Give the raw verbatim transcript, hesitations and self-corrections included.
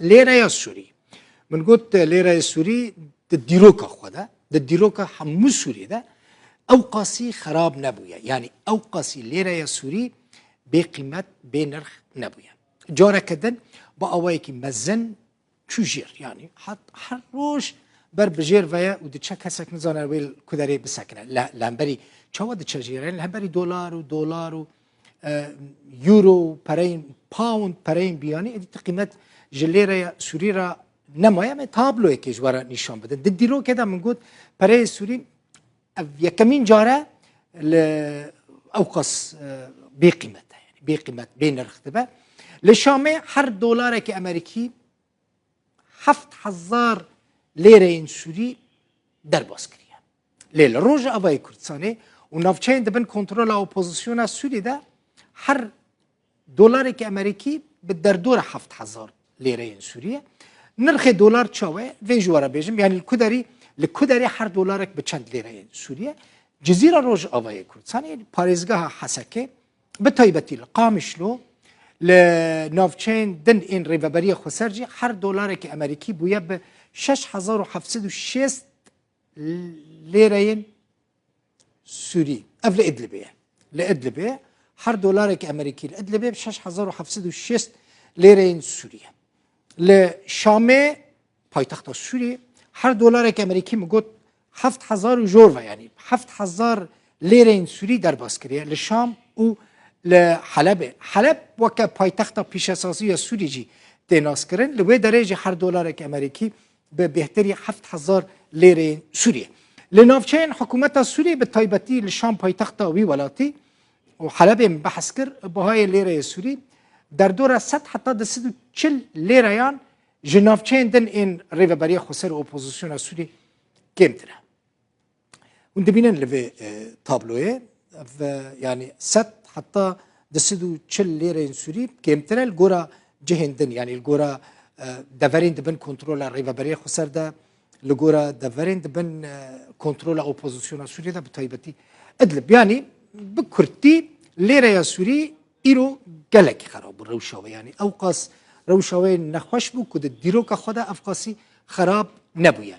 Lêreya Sûrî. Min got, lêreya Sûrî di dîroka xwe de, di dîroka hemû Sûriyê de ew qasî xerab nebûye. Yanî ew qasî lêreya Sûrî bê qîmet, bê nirx nebûye. Careke din bi awayekî mezin çû jêr. Yanî hat, her roj ber bi jêr ve ye û diçe, kesek nizane wê li ku derê bisekine. Li, li hemberî çawa diçe jêr? Li hemberî dolar û dolar û, e, euro, pereyên pound, pereyên biyanî, êdî ti qîmet ji lêreya Sûrî re nemaye. Em ê tabloyekê ji we re nîşan bidin. Di dîrokê de min got, pereyê Sûrî ev yekemîn car e li ewqas, e, bê qîmet e. Yanî bê qîmet, bê nirx dibe. Li Şamê her dolarekî Amerîkî heft hezar lêreyên Sûrî derbas kiriye. Lê li Rojavayê Kurdistanê û navçeyên di bin kontrola opozisyona Sûrî de her dolarekî Amerîkî bi derdora heft hezar lêreyên Sûrî ye. Nirxê dolar çawa ye? Vê ji we re bêjim. Yanî li ku derî, li ku derî her dolarek bi çend lêreyên Sûrî ye? Cizîra Rojavayê Kurdistanê, yanî parêzgeha Hesekê, bi taybetî li Qamişlo, li navçeyên din ên Rêveberiya Xweser jî her dolarekî Amerîkî bûye bi şeş hezar û heft sed û şêst lêreyên Sûrî. Ev li Idlibê ye. Li Idlibê her dolarekî Amerîkî li Idlibê bi şeş hezar û heft sed û şêst lêreyên Sûrî ye. Li Şamê, paytexta Sûriyê, her dolarekî Amerîkî, min got, heft hezar û jor ve, yanî heft hezar lêreyên Sûrî derbas kiriye li Şam û li Helebê. Heleb weke paytexta pîşesaziya Sûrî jî tê naskirin. Li wê derê jî her dolarekî Amerîkî bi bêhtirî heft hezar lêreyên Sûrî ye. Li navçeyên hikûmeta Sûrî, bi taybetî li Şam, paytexta wî welatî, û Helebê min behs kir, bihayê lêreyê Sûrî derdora sed heta du sed û çil lêreyan ji navçeyên din ên Rêveberiya Xweser û Opozisyona Sûrî kêmtir e. Hûn dibînin li vê, e, tabloyê, ev, e, yanî sed heta du sed û çil lêreyên Sûrî kêmtir e li gora cihên din, yanî li gora, e, deverên di bin kontrola Rêveberiya Xweser de, li gora deverên di bin, e, kontrola opozisyona Sûriyê de, bi taybetî Idlib. Yanî bi kurtî, lêreya Sûrî îro gelekî xerab bû rewşa wê. Yanî ewqas rewşa wê nexweş bû ku di dîroka xwe de ewqasî xerab nebûye.